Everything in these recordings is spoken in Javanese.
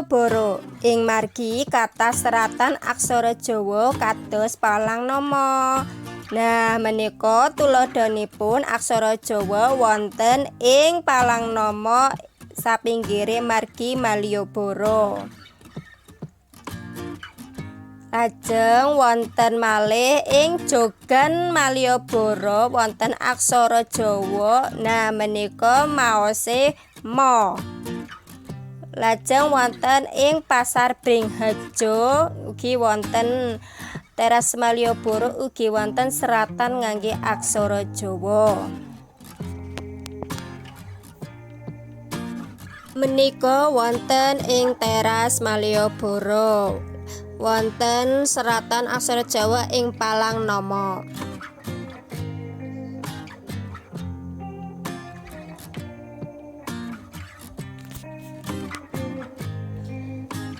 Malioboro. Ing margi kathah seratan aksara Jawa kados palang nama. Nah, menika tuladhanipun aksara Jawa wonten ing palang nama sapinggire margi Malioboro. Lajeng wonten malih ing Jogan Malioboro wonten aksara Jawa. Nah, menika maose ma. Lajeng wonten ing Pasar Bringharjo ugi wonten Teras Malioboro ugi wonten seratan ngangge aksara Jawa. Menika wonten ing Teras Malioboro wonten seratan aksara Jawa ing palang nama.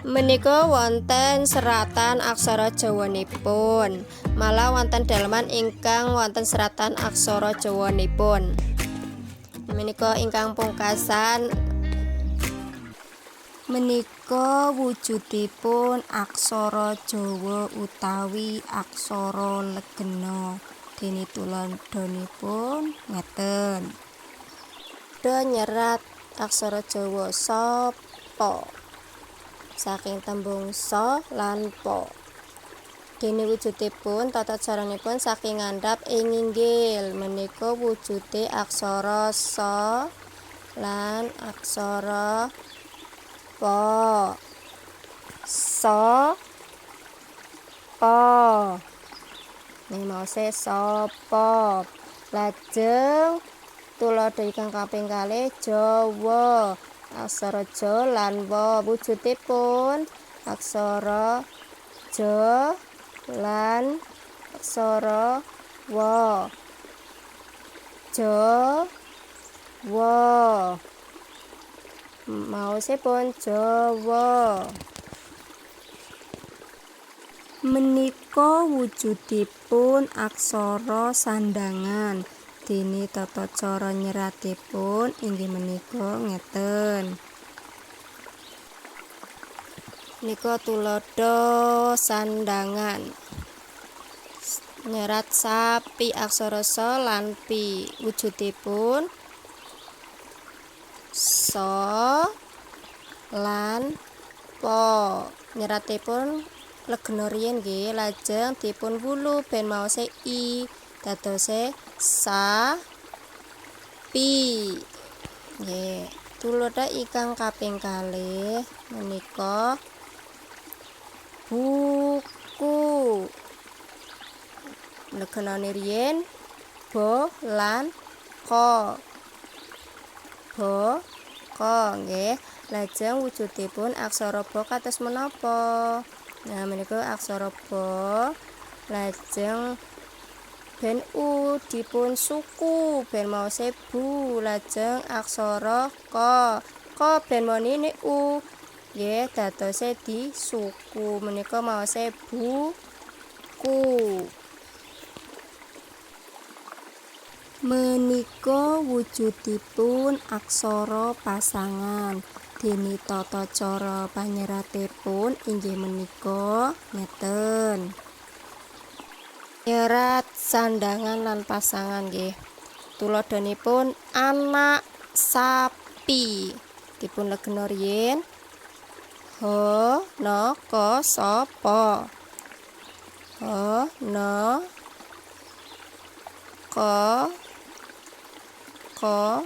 Menika wonten seratan aksara Jawanipun. Malah wonten daleman ingkang wonten seratan aksara Jawanipun. Menika ingkang pungkasan menika wujudipun aksara Jawa utawi aksara legena. Dene tuladhanipun ngeten. Do nyerat aksara Jawa sapa saking tembung sa lan pa. Dene wujudipun tata caranipun saking ngandhap ing inggil. Menika wujude aksara sa lan aksara pa. Sa pa. Ning maose sapa. Lajeng tuladha ingkang kaping kalih Jawa. Aksara ja lan wa wujudipun aksara ja lan aksara wa. Ja wa. Maosipun Jawa. Menika wujudipun aksara sandhangan. Dene tata cara nyeratipun inggih menika ngeten. Nika tuladha sandhangan. Nyerat sapi aksara sa lan pi. Wujudipun sa lan pa. Nyeratipun legena riyin nggih, lajeng dipun wulu ben maose i, dadose sa pi. Nggih. Tuladha ingkang kaping kalih menika buku. Legenane riyin bo lan ko. Bo ko nggih. Lajeng wujudipun aksara ba kados menapa? Nah, menika aksara ba lajeng ben u dipun suku ben maose bu, lajeng aksara ka. Ka ben monine u nggih dadose di suku. Menika maose bu ku. Menika wujudipun aksara pasangan. Dene tata cara panyeratipun inggih menika ngeten. Nyerat sandhangan lan pasangan nggih. Tuladhanipun anak sapi. Dipun legena riyin ho no ko sapa. Ho no ko ko